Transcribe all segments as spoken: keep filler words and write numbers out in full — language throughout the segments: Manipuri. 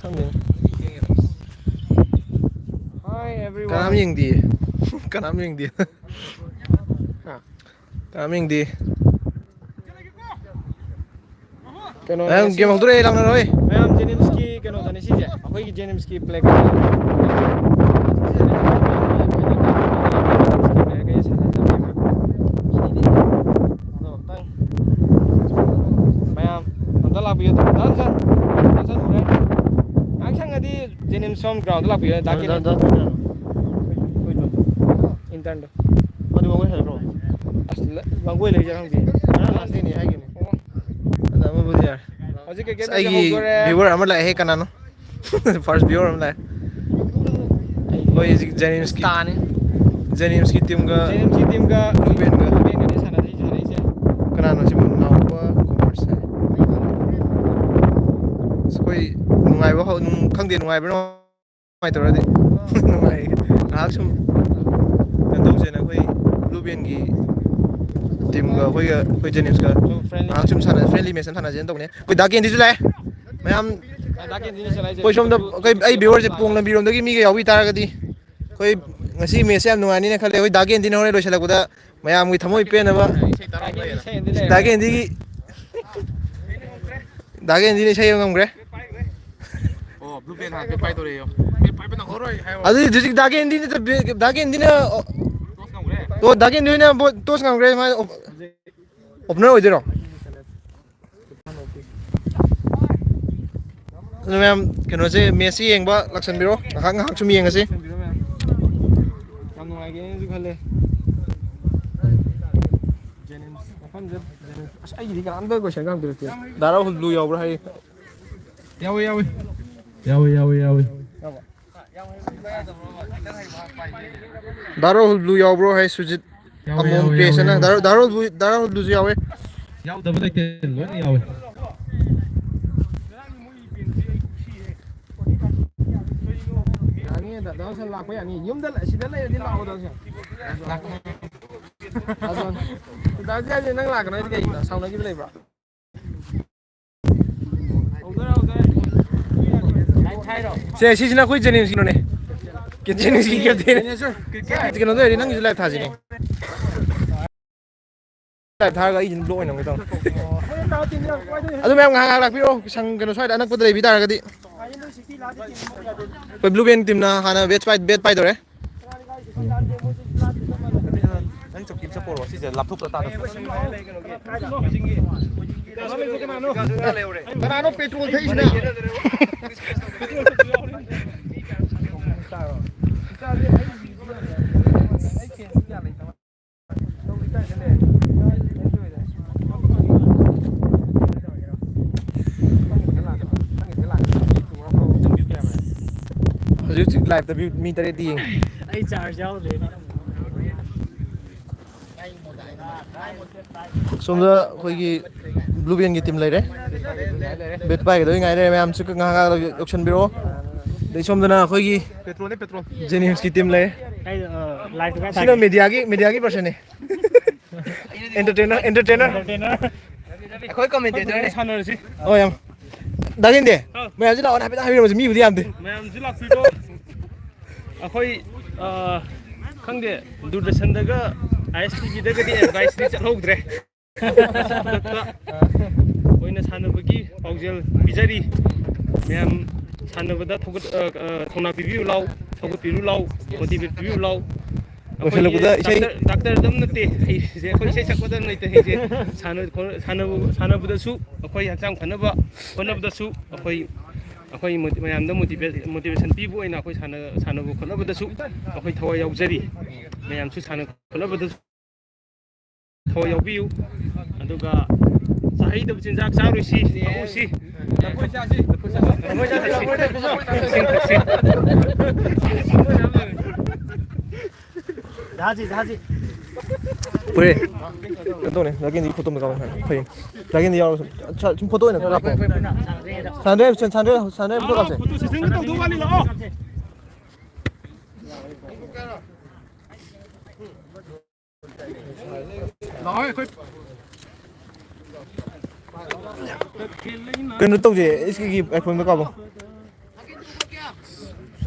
ꯈꯪꯗꯦꯅꯦ꯫ Hi everyone. ꯀꯅꯥꯝ ꯌꯦꯡꯗꯤꯌꯦ꯫ ꯀꯅꯥꯝ ꯌꯦꯡꯗꯤꯌꯦ꯫ ꯍꯥ? ꯀꯅꯥꯝ ꯌꯦꯡꯗꯤꯌꯦ꯫ ꯀꯩꯅꯣ ꯃꯌꯥꯝ ꯉꯁꯤ ꯒꯦꯝ ꯍꯧꯗꯣꯔꯛꯑꯦ, ꯂꯥꯛꯅꯔꯣꯏ꯫ ꯃꯌꯥꯝ ꯖꯦꯅꯤꯝꯁꯀꯤ ꯀꯩꯅꯣꯗꯅꯦ ꯁꯤꯁꯦ, ꯑꯩꯈꯣꯏꯒꯤ ꯖꯦꯅꯤꯝꯁꯀꯤ ꯄ꯭ꯂꯦ꯫ ꯃꯌꯥꯝ ꯑꯝꯇ ꯂꯥꯛꯄꯤꯌꯨ꯫ ꯗꯥ ꯖꯟ, ꯗꯥ ꯖꯟ ꯎꯔꯦ꯫ ꯉꯥꯏꯍꯥꯛ ꯁꯪꯉꯗꯤ ꯖꯦꯅꯤꯝꯁ ꯁꯣꯝ ꯒ꯭ꯔꯥꯎꯟꯗ ꯂꯥꯛꯄꯤꯌꯨ꯫ ꯗꯥ ꯀꯦꯅꯦꯟ꯫ ꯏꯟꯇꯔꯟꯗꯣ꯫ ꯃꯗꯨ ꯃꯉꯣꯟ ꯍꯜꯂꯛꯈ꯭ꯔꯣ꯫ ꯑꯁ, ꯂ-, ꯂꯥꯡꯒꯣꯏ ꯂꯩꯖꯔꯝꯒꯦ꯫ ꯉꯔꯥꯡ last dayꯅꯤ ꯍꯥꯏꯒꯤꯕꯅꯤ꯫ ꯑꯣ꯫ ꯑꯗ ꯑꯃꯕꯨꯗꯤ ꯌꯥꯔꯦ꯫ ꯍꯧꯖꯤꯛ ꯀꯩꯀꯩ ꯑꯁ, ꯃꯊꯦꯜ ꯑꯩꯒꯤ ꯍꯧꯗꯣꯔꯦ? Viewer ꯑꯃ ꯂꯥꯛꯑꯦꯍꯦ, ꯀꯅꯥꯅꯣ? First viewer ꯑꯃ ꯂꯥꯛꯑꯦ꯫ ꯑꯩꯈꯣꯏ ꯍꯧꯖꯤꯛ ꯖꯦꯅꯤꯝꯁꯀꯤ, starꯅꯤ꯫ ꯖꯦꯅꯤꯝꯁꯀꯤ ꯇꯤꯝꯒ ꯖꯦꯅꯤꯝꯁꯀꯤ ꯇꯤꯝꯒ ꯕ꯭ꯂꯨ ꯄꯦꯟꯒ꯫ ꯕ꯭ꯂꯨ ꯄꯦꯟꯒꯅꯤ ꯁꯥꯟꯅꯗꯣꯏ, ꯁꯥꯟꯅꯩꯁꯦ꯫ ꯀꯅꯥꯅꯣ ꯁꯤꯕꯨ? ꯅꯥꯎꯕ ꯀꯣꯃꯔꯁ ꯍꯥꯏ꯫ ꯑꯁ, ꯑꯩꯈꯣꯏ ꯅꯨꯡꯉꯥꯏꯕ ꯍꯧ-, ꯅꯨꯡ-, ꯈꯪꯗꯦ, ꯅꯨꯡꯉꯥꯏꯕ꯭ꯔꯥ? ꯀꯃꯥꯏꯅ ꯇꯧꯔꯗꯤ ꯅꯨꯡꯉꯥꯏ꯫ ꯉꯥꯏꯍꯥꯛ ꯁꯨꯝ ꯀꯩꯅꯣ ꯇꯧꯁꯦꯅ ꯑꯩꯈꯣꯏ ꯕ꯭ꯂꯨ ꯄꯦꯟꯒꯤ ꯇꯤꯝꯒ ꯑꯩꯈꯣꯏꯒ, ꯑꯩꯈꯣꯏ ꯖꯦꯅꯤꯝꯁꯀ ꯁꯨꯝ friendly ꯉꯥꯏꯍꯥꯛ ꯁꯨꯝ ꯁꯥꯟꯅ-, friendly match ꯑꯃ ꯁꯥꯟꯅꯁꯦꯅ ꯇꯧꯕꯅꯦ꯫ ꯑꯩꯈꯣꯏ ꯗꯥ ꯀꯦꯟꯗꯤꯁꯨ ꯂꯥꯛꯑꯦ꯫ ꯃꯌꯥꯝ ꯗꯥ ꯀꯦꯟꯗꯤꯅ ꯆꯠꯂꯛꯏꯁꯦ꯫ ꯑꯩꯈꯣꯏ ꯁꯣꯝꯗ ꯑꯩꯈꯣꯏ, ꯑꯩ viewerꯁꯦ ꯄꯣꯡ ꯂꯝꯕꯤꯔꯣꯝꯗꯒꯤ ꯃꯤꯒ ꯌꯥꯎꯕꯤ ꯇꯥꯔꯒꯗꯤ ꯑꯩꯈꯣꯏ ꯉꯁꯤ matchꯁꯦ ꯌꯥꯝ ꯅꯨꯡꯉꯥꯏꯅꯤꯅ ꯈꯜꯂꯦ꯫ ꯑꯩꯈꯣꯏ ꯗꯥ ꯀꯦꯟꯗꯤꯅ ꯍꯣꯔꯦꯟ ꯂꯣꯏꯁꯤꯜꯂꯛꯄꯗ ꯃꯌꯥꯝꯒꯤ ꯊꯃꯣꯏ ꯄꯦꯟꯅꯕ꯫ ꯗꯥ ꯀꯦꯟꯗꯤꯒꯤ ꯗꯥ ꯀꯦꯟꯗꯤꯅ ꯏꯁꯩ ꯑꯃ ꯉꯝꯈ꯭ꯔꯦ꯫ ꯑꯣ, blue pen ꯍꯥꯟꯅ ꯄꯥꯏꯗꯧꯔꯦꯌꯣ꯫ ꯑꯦ, ꯄꯥꯏꯕ ꯅꯪꯍꯧꯔꯣꯏ ꯍꯥꯏꯌꯣ꯫ ꯑꯗꯨꯗꯤ ꯍꯧꯖꯤꯛ ꯗꯥ ꯀꯦꯟꯗꯤꯅ, ꯗꯥ ꯀꯦꯟꯗꯤꯅ, ꯑꯣ, ꯇꯣꯁ ꯉꯝꯈ꯭ꯔꯦ꯫ ꯑꯣ, ꯗꯥ ꯀꯦꯟꯗꯤꯅ ꯕꯣ-, ꯇꯣꯁ ꯉꯝꯈ꯭ꯔꯦ꯫ ꯃꯥ ꯑꯣꯞ-, opener ꯑꯣꯏꯗꯣꯏꯔꯣ? ꯑꯗꯨ ꯃꯌꯥꯝ ꯀꯩꯅꯣꯁꯦ, matchꯁꯦ ꯌꯦꯡꯕ ꯂꯥꯛꯁꯟꯕꯤꯔꯣ꯫ ꯉꯥꯏꯍꯥꯛ, ꯉꯥꯏꯍꯥꯛ ꯁꯨꯝ ꯌꯦꯡꯉꯁꯤ꯫ ꯌꯥꯝ ꯅꯨꯡꯉꯥꯏꯒꯅꯤꯁꯨ ꯈꯜꯂꯦ꯫ ꯖꯦꯅꯤꯝꯁ ꯃꯐꯝꯁꯦ, ꯖꯦꯅꯤꯝꯁ꯫ ꯑꯁ, ꯑꯩꯒꯤꯗꯤ ꯀꯅꯥꯝꯇ question ꯍꯪꯕꯤꯔꯛꯇꯦ꯫ ꯗꯥ ꯔꯥꯍꯨꯜ blue ꯌꯥꯎꯕ꯭ꯔꯥ ꯍꯥꯏ꯫ ꯌꯥꯎꯋꯦ, ꯌꯥꯎꯋꯦ꯫ ꯌꯥꯎꯋꯦ, ꯌꯥꯎꯋꯦ, ꯌꯥꯎꯋꯦ꯫ ꯗꯥ ꯔꯥꯍꯨꯜ blue ꯌꯥꯎꯕ꯭ꯔꯣ ꯍꯥꯏ ꯁꯨꯖꯤꯠ꯫ ꯌꯥꯎꯋꯦ, ꯑꯃꯣꯝ ꯌꯥꯎꯋꯦ, ꯄꯦꯁ ꯌꯥꯎꯋꯦ, ꯑꯅ꯫ ꯌꯥꯎꯋꯦ꯫ ꯗꯥ ꯔꯥꯍꯨꯜ blue, ꯗꯥ ꯔꯥꯍꯨꯜ blueꯁꯨ ꯌꯥꯎꯋꯦ꯫ ꯌꯥꯎꯗꯕ ꯂꯩꯇꯦ, ꯂꯣꯏꯅ ꯌꯥꯎꯋꯦ꯫ ꯌꯥꯅꯤ, ꯗꯥ, ꯗꯥ ꯍꯨꯁꯦꯟ ꯂꯥꯛꯄ ꯌꯥꯅꯤ꯫ ꯌꯨꯝꯗ ꯂ-, ꯁꯤꯗ ꯂꯩꯔꯗꯤ ꯂꯥꯛꯑꯣ, ꯗꯥ ꯍꯨꯁꯦꯟ꯫ ꯗꯥ ꯍꯨꯁꯦꯟ, ꯗꯥ ꯍꯨꯁꯦꯟ, ꯅꯪ ꯂꯥꯛꯀꯅꯣ ꯍꯥꯏꯗꯤ ꯀꯩꯒꯤꯅꯣ? ꯁꯥꯎꯅꯈꯤꯕ ꯂꯩꯕ꯭ꯔꯣ? ꯍꯧꯗꯣꯔꯦ, ꯍꯧꯗꯣꯔꯦ꯫ ꯁꯦ, ꯁꯤꯁꯤꯅ ꯑꯩꯈꯣꯏ ꯖꯦꯅꯤꯝꯁꯀꯤꯅꯣꯅꯦ꯫ ꯖꯦꯅꯤꯝꯁꯀꯤ ꯀꯦꯞꯇꯦꯟ꯫ ꯀꯩꯅꯣꯗ ꯂꯩꯔꯗꯤ ꯅꯪꯒꯤꯁꯨ ꯂꯥꯏꯞ ꯊꯥꯁꯤꯅꯦ꯫ ꯂꯥꯏꯞ ꯊꯥꯔꯒ ꯑꯩꯁꯤꯅ ꯕ꯭ꯂꯣꯛ ꯑꯣꯏꯅ ꯑꯃꯨꯛ ꯇꯧ꯫ ꯑꯗꯨ ꯃꯌꯥꯝ ꯉꯥꯏꯍꯥꯛ ꯉꯥꯏꯍꯥꯛ ꯂꯥꯛꯄꯤꯔꯣ, ꯁꯪ ꯀꯩꯅꯣ ꯁ꯭ꯋꯥꯏꯗ ꯑꯅꯛꯄꯗ ꯂꯩꯕꯤ ꯇꯥꯔꯒꯗꯤ꯫ ꯑꯩꯈꯣꯏ ꯕ꯭ꯂꯨ ꯕꯦꯟ ꯇꯤꯝꯅ ꯍꯥꯟꯅ ꯕꯦꯠ ꯄꯥꯏ-, ꯕꯦꯠ ꯄꯥꯏꯗꯧꯔꯦ꯫ ꯅꯪ ꯆꯧꯀꯤ ꯑꯃ ꯆꯠꯄꯣꯔꯣ, ꯁꯤꯁꯦ ꯂꯥꯞꯊꯣꯛꯇ ꯇꯥꯗꯕ꯫ ꯀꯅꯥꯅꯣ ꯄꯦꯇ꯭ꯔꯣꯜ ꯊꯛꯏꯁꯤꯅ? ꯍꯧꯖꯤꯛ ꯍꯧꯖꯤꯛ ꯂꯥꯏꯞꯇ ꯃꯤ, ꯃꯤ ꯇꯔꯦꯠꯇꯤ ꯌꯦꯡꯉꯤ꯫ ꯑꯩ ꯆꯥꯔꯖ ꯌꯥꯎꯗ꯭ꯔꯦꯅꯦ꯫ ꯁꯣꯝꯗ ꯑꯩꯈꯣꯏꯒꯤ ꯕ꯭ꯂꯨ ꯕꯦꯟꯒꯤ ꯇꯤꯝ ꯂꯩꯔꯦ꯫ ꯕꯦꯠ ꯄꯥꯏꯒꯗꯣꯏ ꯉꯥꯏ ꯂꯩꯔꯦ꯫ ꯃꯌꯥꯝꯁꯨ ꯉꯥꯏꯍꯥꯛ ꯉꯥꯏꯍꯥꯛ ꯌꯧꯁꯟꯕꯤꯔꯛꯑꯣ꯫ ꯑꯗꯩ ꯁꯣꯝꯗꯅ ꯑꯩꯈꯣꯏꯒꯤ ꯄꯦꯇ꯭ꯔꯣꯜꯅꯦ, ꯄꯦꯇ꯭ꯔꯣꯜ꯫ ꯖꯦꯅꯤꯝꯁꯀꯤ ꯇꯤꯝ ꯂꯩꯔꯦ꯫ ꯑꯩ, ꯑ, ꯂꯥꯏꯐꯇ ꯀꯥꯏ ꯁꯤꯅ ꯊꯥꯒꯦ? ꯃꯦꯗꯤꯌꯥꯒꯤ, ꯃꯦꯗꯤꯌꯥꯒꯤ ꯄꯥꯔꯁꯟꯅꯦ꯫ ꯑꯦꯟꯇꯔꯇꯦꯅꯔ, ꯑꯦꯟꯇꯔꯇꯦꯅꯔ꯫ ꯑꯦꯟꯇꯔꯇꯦꯅꯔ꯫ ꯑꯩꯈꯣꯏ ꯀꯃꯦꯟꯇꯦꯇꯔꯅꯦ꯫ ꯁꯥꯟꯅꯔꯁꯤ꯫ ꯑꯣ, ꯌꯥꯝ꯫ ꯗꯥ ꯀꯦꯟꯗꯦ, ꯑꯥ꯫ ꯃꯌꯥꯝꯁꯤ ꯂꯥꯛꯑꯣꯅ ꯍꯥꯏꯐꯦꯠ ꯍꯥꯏꯕꯤꯔꯝꯃꯁꯤ, ꯃꯤꯕꯨꯗꯤ ꯌꯥꯝꯗꯦ꯫ ꯃꯌꯥꯝꯁꯤ ꯂꯥꯛꯄꯤꯔꯣ꯫ ꯑꯩꯈꯣꯏ, ꯑ, ꯈꯪꯗꯦ, ꯗꯨꯔꯗꯔꯁꯟꯗꯒ, ꯑꯥꯏ ꯑꯦꯁ ꯇꯤ ꯚꯤꯗꯒꯗꯤ ꯑꯦꯗꯚꯥꯏꯁꯇꯤ ꯆꯠꯍꯧꯗ꯭ꯔꯦ꯫ ꯈꯨꯗꯛꯇ ꯑꯣꯏꯅ ꯁꯥꯟꯅꯕꯒꯤ ꯄꯥꯎꯖꯦꯜ ꯄꯤꯖꯔꯤ꯫ ꯃꯌꯥꯝ ꯁꯥꯟꯅꯕꯗ ꯊꯧꯒꯠ-, ꯑ, ꯑ, ꯊꯧꯅꯥ ꯄꯤꯕꯤꯌꯨ ꯂꯥꯎ, ꯊꯧꯒꯠꯄꯤꯔꯨ ꯂꯥꯎ, ꯃꯣꯇꯤꯚꯦꯠ ꯄꯤꯕꯤꯌꯨ ꯂꯥꯎ꯫ ꯑꯩꯈꯣꯏꯒꯤ ꯂꯣꯏꯁꯤꯜꯂꯛꯄꯗ ꯏꯁꯩ ꯗꯥꯛꯇꯔ, ꯗꯥꯛꯇꯔꯗꯪ ꯅꯠꯇꯦ ꯍꯩꯔꯤꯁꯦ, ꯑꯩꯈꯣꯏ ꯏꯁꯩ ꯁꯛꯄꯗꯪ ꯅꯠꯇꯦ ꯍꯩꯁꯦ, ꯁꯥꯟꯅ-, ꯁꯥꯟꯅꯕ, ꯁꯥꯟꯅꯕꯗꯁꯨ ꯑꯩꯈꯣꯏ ꯍꯛꯆꯥꯡ ꯐꯅꯕ ꯍꯣꯠꯅꯕꯗꯁꯨ ꯑꯩꯈꯣꯏ, ꯑꯩꯈꯣꯏ ꯃꯣꯇꯤ-, ꯃꯌꯥꯝꯗ ꯃꯣꯇꯤꯚꯦꯠ-, ꯃꯣꯇꯤꯚꯦꯁꯟ ꯄꯤꯕ ꯑꯣꯏꯅ ꯑꯩꯈꯣꯏ ꯁꯥꯟꯅ-, ꯁꯥꯟꯅꯕ ꯈꯣꯠꯅꯕꯗꯁꯨ ꯑꯩꯈꯣꯏ ꯊꯋꯥꯏ ꯌꯥꯎꯖꯔꯤ꯫ ꯃꯌꯥꯝꯁꯨ ꯁꯥꯟꯅ ꯈꯣꯠꯅꯕꯗꯁꯨ ꯊꯋꯥꯏ ꯌꯥꯎꯕꯤꯌꯨ꯫ ꯑꯗꯨꯒ ꯆꯥꯍꯩꯗꯕ ꯆꯤꯟꯖꯥꯛ ꯆꯥꯔꯣꯏꯁꯤ, ꯊꯛꯎꯁꯤ꯫ ꯂꯐꯣꯏ ꯆꯥꯁꯤ꯫ ꯂꯐꯣꯏ ꯆꯥꯁꯤ꯫ ꯏꯁꯤꯡ ꯊꯛꯁꯤ꯫ ꯖꯍꯥꯖꯤ, ꯖꯍꯥꯖꯤ꯫ ꯐꯨꯔꯦ꯫ ꯀꯩꯅꯣ ꯇꯧꯅꯦ, ꯗꯥ ꯀꯦꯟꯗꯤ ꯐꯣꯇꯣ ꯑꯃ ꯀꯥꯞꯄꯣ ꯍꯥꯏ꯫ ꯐꯩ꯫ ꯗꯥ ꯀꯦꯟꯗꯤ ꯌꯥꯎꯔꯣ ꯁꯨꯝ꯫ ꯁꯥ-, ꯁꯨꯝ ꯐꯣꯇꯣ ꯑꯣꯏꯅ ꯈꯔ ꯀꯥꯞꯄꯣ꯫ ꯁꯥꯟꯗ꯭ꯔꯦ, ꯁꯥꯟꯗ꯭ꯔꯦ, ꯁꯥꯟꯗ꯭ꯔꯦ ꯐꯣꯇꯣ ꯀꯥꯞꯁꯦ꯫ ꯐꯣꯇꯣ ꯁꯦꯁꯟꯒ ꯇꯧꯗꯧ ꯋꯥꯠꯂꯤ, ꯂꯥꯛꯑꯣ꯫ ꯂꯥꯛꯑꯣ, ꯑꯩꯈꯣꯏ꯫ ꯀꯩꯅꯣ ꯇꯧꯁꯦ, ꯏꯁꯀꯤꯒꯤ ꯑꯥꯏꯐꯣꯟꯗꯣ ꯀꯥꯞꯄꯣ꯫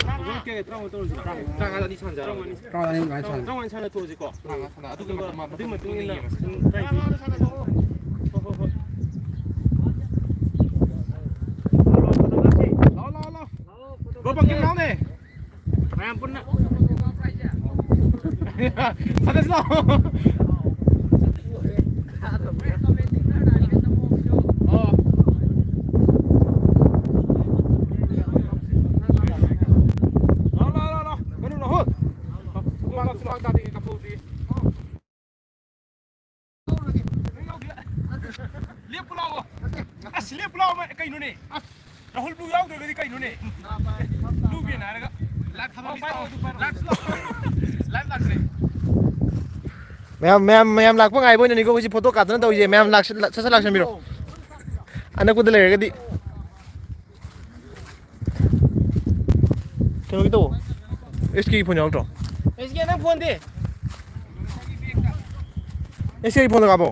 ꯇꯔꯥꯃꯉꯥ ꯇꯧꯔꯁꯤꯔꯣ? ꯇꯔꯥꯃꯉꯥ ꯑꯅꯤ ꯁꯥꯟꯅꯖꯔꯣ꯫ ꯇꯔꯥꯃꯉꯥ ꯑꯅꯤ ꯁꯥꯟꯅ ꯊꯣꯛꯑꯁꯤꯀꯣ꯫ ꯇꯔꯥꯃꯉꯥ ꯑꯅꯤ ꯁꯥꯟꯅ ꯊꯣꯛꯑꯁꯤꯀꯣ꯫ ꯇꯔꯥꯃꯉꯥ ꯁꯥꯟꯅ, ꯑꯗꯨꯒꯤ ꯑꯗꯨꯒ ꯃꯇꯨꯡ, ꯑꯗꯨꯒꯤ ꯃꯇꯨꯡ ꯏꯟꯅ ꯌꯦꯡꯉꯁꯤ꯫ ꯍꯣꯏ, ꯍꯣꯏ, ꯍꯣꯏ꯫ ꯂꯥꯛꯑꯣ, ꯂꯥꯛꯑꯣ, ꯂꯥꯛꯑꯣ꯫ ꯕ꯭ꯔꯣ, ꯄꯪꯀꯤꯝ ꯂꯥꯎꯅꯦ꯫ ꯃꯌꯥꯝ ꯄꯨꯟꯅ꯫ ꯁꯥꯟꯅꯁꯤ ꯂꯥꯎ꯫ ꯑꯣ꯫ ꯂꯥꯎ, ꯂꯥꯎ, ꯂꯥꯎ, ꯂꯥꯎ꯫ ꯀꯩꯅꯣ, ꯔꯥꯍꯨꯜ꯫ ꯍꯨꯃꯥꯡ, ꯍꯨꯃꯥꯡ ꯇꯥꯗꯦ, ꯀꯞꯊꯣꯛꯎꯁꯤ꯫ ꯂꯦꯞꯄꯨ ꯂꯥꯎꯑꯣ꯫ ꯑꯁ, ꯂꯦꯞꯄꯨ ꯂꯥꯎꯑꯣ, ꯀꯩꯅꯣꯅꯦ? ꯑꯁ, ꯔꯥꯍꯨꯜ ꯕ꯭ꯂꯨ ꯌꯥꯎꯗ꯭ꯔꯒꯗꯤ ꯀꯩꯅꯣꯅꯦ? ꯕ꯭ꯂꯨ ꯕꯦꯟ ꯍꯥꯏꯔꯒ꯫ ꯂꯥꯏꯚ ꯊꯥꯕ ꯂꯥꯏꯚ ꯂꯥꯛꯇ꯭ꯔꯦ꯫ ꯃꯌꯥꯝ, ꯃꯌꯥꯝ, ꯃꯌꯥꯝ ꯂꯥꯛꯄ ꯉꯥꯏꯕ ꯑꯣꯏꯅꯅꯤꯀꯣ ꯑꯩꯈꯣꯏꯁꯦ ꯐꯣꯇꯣ ꯀꯥꯞꯇꯅ ꯇꯧꯔꯤꯁꯦ꯫ ꯃꯌꯥꯝ ꯂꯥꯛꯁ-, ꯂꯥꯛ-, ꯁꯠ ꯁꯠ ꯂꯥꯛꯁꯟꯕꯤꯔꯣ꯫ ꯑꯅꯛꯄꯗ ꯂꯩꯔꯒꯗꯤ꯫ ꯀꯩꯅꯣꯒꯤ ꯇꯧ꯫ ꯑꯦꯁ ꯀꯦꯒꯤ ꯐꯣꯟ ꯌꯥꯎꯗ꯭ꯔꯣ? ꯑꯦꯁ ꯀꯦ, ꯅꯪ ꯐꯣꯟꯗꯤ? ꯑꯦꯁ ꯀꯦꯒꯤ ꯐꯣꯟꯗ ꯀꯥꯞꯄꯣ꯫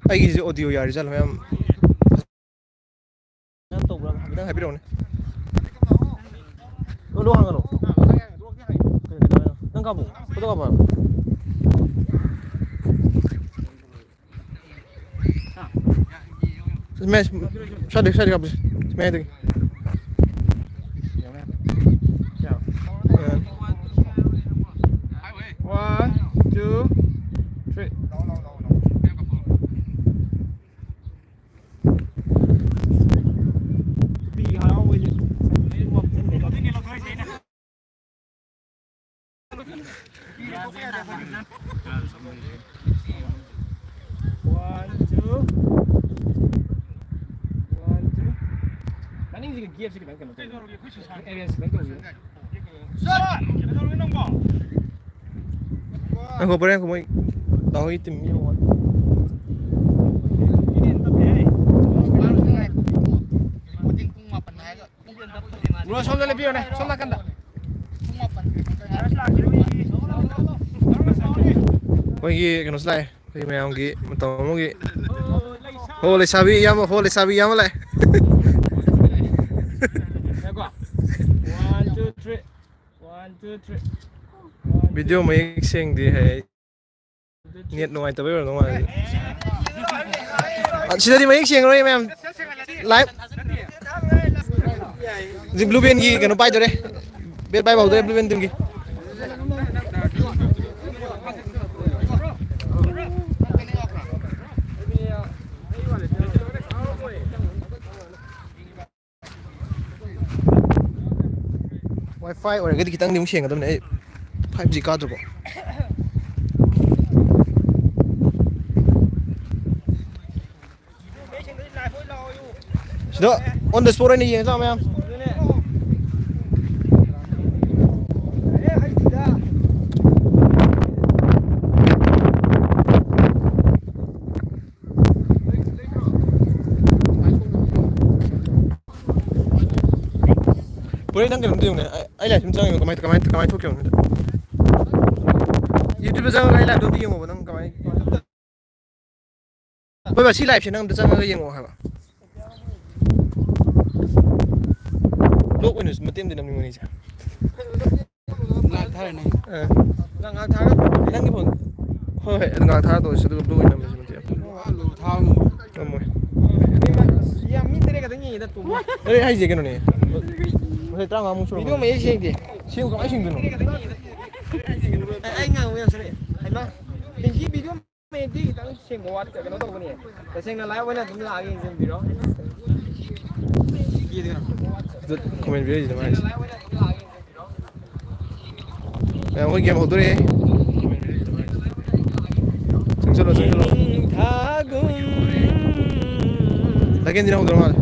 ꯑꯩꯒꯤꯁꯦ ꯑꯣꯗꯤꯑꯣ ꯌꯥꯔꯤꯖꯥꯠꯂꯣ ꯃꯌꯥꯝ? ꯅꯪ ꯇꯧꯕ꯭ꯔꯥ? ꯈꯤꯇꯪ ꯍꯥꯏꯕꯤꯔꯛꯎꯅꯦ꯫ ꯀꯩꯅꯣ ꯍꯥꯡꯒꯅꯨ꯫ ꯀꯩꯅꯣ, ꯀꯩꯅꯣ, ꯅꯪ ꯀꯥꯞꯄꯣ꯫ ꯐꯣꯇꯣ ꯀꯥꯞꯄꯣ ꯍꯥꯏꯕ꯫ ꯃꯌꯥꯏ, ꯁ꯭ꯋꯥꯏꯗꯒꯤ, ꯁ꯭ꯋꯥꯏꯗꯒꯤ ꯀꯥꯞꯄꯁꯤ꯫ ꯃꯌꯥꯏꯗꯒꯤ꯫ One, two, three. ꯒꯦꯞꯁꯤ ꯈꯤꯇꯪ ꯀꯩꯅꯣ ꯇꯧꯕꯤꯌꯨ꯫ ꯑꯦꯔꯦꯟꯖ ꯈꯤꯇꯪ ꯇꯧꯕꯤꯌꯨ꯫ ꯉꯥꯏꯈꯣ, ꯕ꯭ꯔꯦꯟ, ꯉꯥꯏꯈꯣ, ꯃꯣꯏ ꯗꯥꯍꯣꯏꯒꯤ ꯇꯤꯝ ꯃꯤ ꯑꯃ ꯋꯥꯠꯂꯤ꯫ ꯕ꯭ꯔꯣ, ꯁꯣꯝꯗ ꯂꯦꯞꯄꯤꯌꯣꯅꯦ, ꯁꯣꯝ ꯅꯥꯀꯟꯗ꯫ ꯑꯩꯈꯣꯏꯒꯤ ꯀꯩꯅꯣꯁꯨ ꯂꯥꯛꯑꯦ꯫ ꯑꯩꯈꯣꯏ ꯃꯌꯥꯝꯒꯤ ꯃꯇꯧ ꯑꯃꯒꯤ ꯍꯣ ꯂꯩꯁꯥꯕꯤ ꯏꯌꯥꯝꯕ, ꯍꯣ ꯂꯩꯁꯥꯕꯤ ꯏꯌꯥꯝꯕ ꯂꯥꯛꯑꯦ꯫ ꯉꯥꯏꯈꯣ꯫ One, two, three. One, two, three. Video ꯃꯌꯦꯛ ꯁꯦꯡꯗꯦ ꯍꯥꯏ꯫ ꯅꯦꯠ ꯅꯨꯡꯉꯥꯏꯇꯕꯩ ꯑꯣꯏꯔꯝꯗꯧ ꯃꯥꯜꯂꯦ꯫ ꯑ, ꯁꯤꯗꯗꯤ ꯃꯌꯦꯛ ꯁꯦꯡꯉꯔꯣꯏ ꯃꯌꯥꯝ꯫ ꯂꯥꯏꯚ꯫ ꯍꯧꯖꯤꯛ ꯕ꯭ꯂꯨ ꯕꯦꯟꯒꯤ ꯀꯩꯅꯣ ꯄꯥꯏꯗꯣꯔꯦ꯫ ꯕꯦꯠ ꯄꯥꯏꯕ ꯍꯧꯗꯣꯔꯦ ꯕ꯭ꯂꯨ ꯕꯦꯟ ꯇꯤꯝꯒꯤ꯫ ꯋꯥꯏ ꯐꯥꯏ ꯑꯣꯏꯔꯒꯗꯤ ꯈꯤꯇꯪꯗꯤ ꯑꯃꯨꯛ ꯁꯦꯡꯒꯗꯕꯅꯦ, ꯑꯩ ꯐꯥꯏꯚ ꯖꯤ ꯀꯥꯗ꯭ꯔꯕꯣ꯫ ꯁꯤꯗ on the spot ꯑꯣꯏꯅ ꯌꯦꯡꯉꯁꯤ ꯂꯥꯛꯑꯣ ꯃꯌꯥꯝ꯫ ꯄꯨꯔꯩ, ꯅꯪ ꯀꯩꯅꯣꯝꯇ ꯌꯦꯡꯉꯨꯅꯦ꯫ ꯑꯩ, ꯑꯩ ꯂꯥꯏꯐ ꯁꯨꯝ ꯆꯪꯉꯦꯕ꯫ ꯀꯃꯥꯏ, ꯀꯃꯥꯏ, ꯀꯃꯥꯏ ꯊꯣꯛꯀꯦ ꯌꯦꯡꯉꯨꯅꯦ꯫ YouTube ꯆꯪꯉꯒ ꯑꯩ ꯂꯥꯏꯐꯇꯣ ꯑꯝꯇ ꯌꯦꯡꯉꯣꯕ꯫ ꯅꯪ ꯀꯃꯥꯏ, ꯍꯣꯏꯕ, ꯁꯤ ꯂꯥꯏꯐꯁꯦ ꯅꯪ ꯑꯝꯇ ꯆꯪꯉꯒ ꯌꯦꯡꯉꯛꯑꯣ ꯍꯥꯏꯕ꯫ ꯕ꯭ꯂꯣꯛ ꯑꯣꯏꯅꯁꯨ ꯃꯇꯦꯛ ꯑꯃꯗꯤ ꯅꯝꯅꯤꯡꯕꯅꯤ ꯑꯩꯁꯦ꯫ ꯉꯥꯏꯍꯥꯛ ꯊꯥꯔ ꯅꯪ꯫ ꯑ꯫ ꯅꯪ ꯉꯥꯏꯍꯥꯛ ꯊꯥꯔꯒ ꯅꯪꯒꯤ ꯐꯣꯟ꯫ ꯍꯣꯏ, ꯍꯣꯏ, ꯑꯗꯨ ꯉꯥꯏꯍꯥꯛ ꯊꯥꯔ ꯇꯧꯔꯁꯤ, ꯑꯗꯨꯒ ꯕ꯭ꯂꯣꯛ ꯑꯣꯏꯅ ꯅꯝꯃꯁꯤ ꯃꯇꯦꯛ ꯑꯃ꯫ ꯊꯥꯕ ꯉꯝꯃꯣꯏ꯫ ꯉꯝꯃꯣꯏ꯫ ꯌꯥꯝ ꯃꯤ ꯇꯔꯦꯠ ꯈꯛꯇꯪ ꯌꯦꯡꯉꯤꯗ, ꯇꯣꯝꯕ꯫ ꯑꯩ ꯍꯥꯏꯁꯦ ꯀꯩꯅꯣꯅꯦ꯫ ꯉꯁꯥꯏ ꯇꯔꯥꯃꯉꯥꯃꯨꯛ ꯁꯨꯔꯝꯃꯅꯤ꯫ ꯚꯤꯗꯤꯑꯣ ꯃꯌꯦꯛ ꯁꯦꯡꯗꯦ꯫ ꯁꯦꯡꯉꯨ, ꯀꯃꯥꯏꯅ ꯁꯦꯡꯗꯣꯏꯅꯣ? ꯑꯩ, ꯑꯩ ꯉꯥꯡꯕ ꯌꯥꯝ ꯁꯣꯏꯔꯦ꯫ ꯍꯩꯃꯥ, ꯄꯤꯡꯀꯤ ꯚꯤꯗꯤꯑꯣ ꯃꯌꯦꯛꯇꯤ ꯈꯤꯇꯪ ꯁꯦꯡꯕ ꯋꯥꯠ-, ꯀꯩꯅꯣ ꯇꯧꯕꯅꯦ꯫ ꯇꯁꯦꯡꯅ ꯂꯥꯏꯚ ꯑꯣꯏꯅ ꯑꯗꯨꯝ ꯂꯥꯛꯑꯒ ꯌꯦꯡꯁꯤꯟꯕꯤꯔꯣ꯫ ꯀꯃꯦꯟ ꯄꯤꯔꯛꯏꯁꯤꯅ ꯃꯥꯏꯁꯦ꯫ ꯃꯌꯥꯝ, ꯑꯩꯈꯣꯏ ꯒꯦꯝ ꯍꯧꯗꯣꯔꯦ꯫ ꯆꯪꯁꯜꯂꯣ, ꯆꯪꯁꯜꯂꯣ꯫ ꯅꯥꯀꯦꯟꯗꯤꯅ ꯍꯧꯗꯣꯔ ꯃꯥꯜꯂꯦ꯫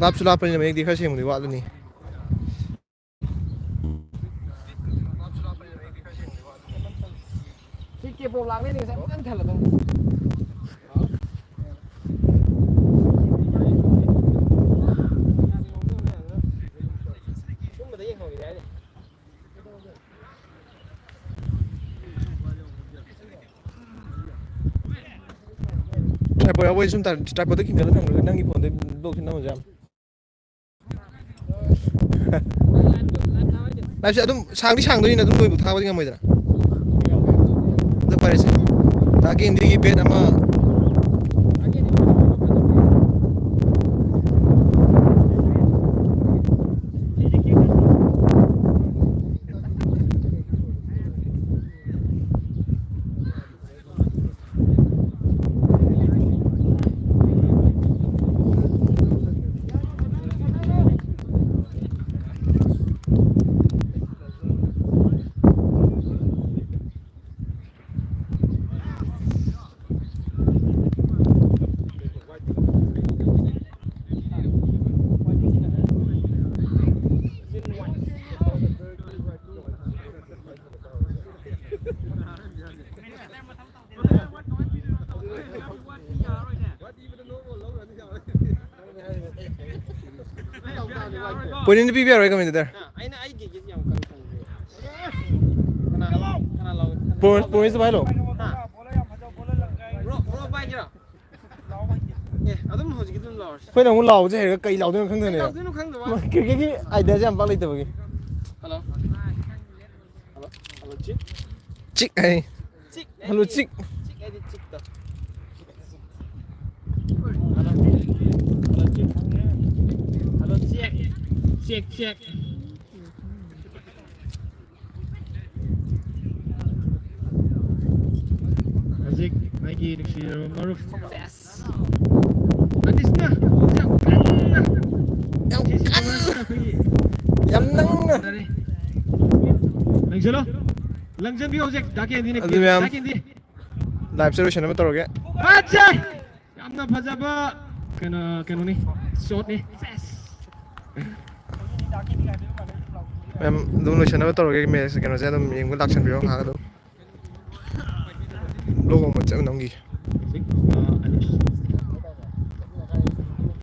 ꯂꯥꯞꯁꯨ ꯂꯥꯞꯄꯅꯤꯅ ꯃꯌꯦꯛꯇꯤ ꯈꯔ ꯁꯦꯡꯕꯗꯤ ꯋꯥꯠꯂꯅꯤ꯫ ꯁꯤ ꯀꯦꯞ ꯔꯣꯞ ꯂꯥꯛꯂꯦꯅꯦ, ꯉꯁꯥꯏ ꯐꯖꯅ ꯊꯜꯂꯗꯧꯅꯤ꯫ ꯁꯨꯝꯕꯗ ꯌꯦꯡꯍꯧꯒꯦ ꯍꯥꯏꯗꯤ꯫ ꯇ꯭ꯔꯥꯏꯄꯣꯗ ꯑꯩꯈꯣꯏ ꯁꯨꯝ ꯇ꯭ꯔꯥꯏꯄꯣꯗ ꯈꯤꯡꯒꯠꯂ ꯊꯝꯈ꯭ꯔꯒ ꯅꯪꯒꯤ ꯐꯣꯟꯗꯩ ꯕ꯭ꯂꯣꯛꯁꯤ ꯅꯝꯃꯁꯨ ꯌꯥꯝ꯫ ꯂꯥꯏꯐꯁꯦ ꯑꯗꯨꯝ ꯁꯥꯡꯗꯤ ꯁꯥꯡꯗꯣꯏꯅꯤꯅ ꯑꯗꯨꯝ ꯂꯣꯏꯕ ꯊꯥꯕꯗꯤ ꯉꯝꯃꯣꯏꯗꯅ꯫ ꯑꯗꯣ ꯐꯔꯦꯁꯦ꯫ ꯇꯥꯀꯦꯟꯗꯤꯒꯤ ꯕꯦꯠ ꯑꯃ꯫ ꯄꯣꯏꯟ ꯑꯅꯤ ꯄꯤꯕ ꯌꯥꯔꯣꯏ ꯀꯃꯦꯟꯗꯦꯇꯔ꯫ ꯑꯩꯅ ꯑꯩꯒꯤ ꯒꯤꯐ ꯌꯥꯝ ꯀꯟꯅ ꯈꯪꯗꯦ꯫ ꯀꯅꯥ, ꯀꯅꯥ ꯂꯧ-, ꯀꯅꯥ ꯂꯧ-, ꯄꯣꯏꯟ, ꯄꯣꯏꯟꯁ ꯚꯥꯏ ꯂꯣ? ꯍꯥ? Bro, bro ꯄꯥꯏꯒꯦꯔꯣ? ꯑꯦ, ꯑꯗꯨꯝ ꯍꯧꯖꯤꯛꯀꯤ ꯑꯗꯨꯝ ꯂꯧꯔꯁꯤ꯫ ꯑꯩꯈꯣꯏꯅ ꯑꯃꯨꯛ ꯂꯥꯎꯕꯁꯦ ꯍꯩꯔꯒ ꯀꯩ ꯂꯥꯎꯗꯣꯏꯅꯣ ꯈꯪꯗꯦꯅꯦ꯫ ꯀꯩ ꯂꯥꯎꯗꯣꯏꯅꯣ ꯈꯪꯗꯕ꯫ ꯀ꯭ꯔꯤꯀꯦꯠꯀꯤ ꯑꯥꯏꯗꯤꯌꯥꯁꯦ ꯌꯥꯝ ꯄꯥꯛ ꯂꯩꯇꯕꯒꯤ꯫ ꯍꯜꯂꯣ꯫ ꯍꯜꯂꯣ, ꯍꯜꯂꯣ, ꯆꯤꯛ꯫ ꯆꯤꯛ ꯍꯥꯏ꯫ ꯆꯤꯛ ꯍꯜꯂꯣ, ꯍꯥꯏꯗꯤ, ꯆꯤꯛ꯫ ꯆꯤꯛ ꯍꯥꯏꯗꯤ ꯆꯤꯛꯇꯣ꯫ ꯍꯜꯂꯣ꯫ ꯍꯜꯂꯣ, ꯆꯤꯛ꯫ Hello, check. Check, check. ꯍꯧꯖꯤꯛ ꯑꯩꯒꯤ ꯅꯨꯡꯁꯤꯔꯕ ꯃꯔꯨꯞ ꯑꯅꯤꯁꯅ ꯌꯥꯝ ꯀꯟꯅ ꯌꯥꯝ ꯀꯟꯅ ꯑꯩꯈꯣꯏꯒꯤ ꯌꯥꯝ ꯅꯪꯅ ꯇꯥꯔꯦ꯫ ꯂꯪꯁꯤꯜꯂꯣ꯫ ꯂꯪꯖꯟꯕꯤꯌꯨ ꯍꯧꯖꯤꯛ ꯗꯥ ꯀꯦꯟꯗꯤꯅ꯫ ꯑꯗꯨ ꯃꯌꯥꯝ ꯗꯥ ꯀꯦꯟꯗꯤ꯫ Live ꯁꯦ ꯂꯣꯏꯁꯤꯟꯅꯕ ꯇꯧꯔꯒꯦ꯫ ꯐꯖꯩ! ꯌꯥꯝꯅ ꯐꯖꯕ ꯀꯩꯅꯣ, ꯀꯩꯅꯣꯅꯤ, ꯁꯣꯠꯅꯤ꯫ ꯃꯌꯥꯝ ꯑꯗꯨꯝ ꯂꯣꯏꯁꯤꯟꯅꯕ ꯇꯧꯔꯒꯦ꯫ Match ꯀꯩꯅꯣꯁꯦ ꯑꯗꯨꯝ ꯌꯦꯡꯕ ꯂꯥꯛꯁꯟꯕꯤꯔꯣ ꯉꯥꯏꯍꯥꯛ ꯑꯗꯨꯝ꯫ Vlog ꯑꯃ ꯆꯠ ꯅꯝꯈꯤꯒꯦ꯫ ꯍꯧꯖꯤꯛ, ꯑ, ꯑꯅꯤꯁ꯫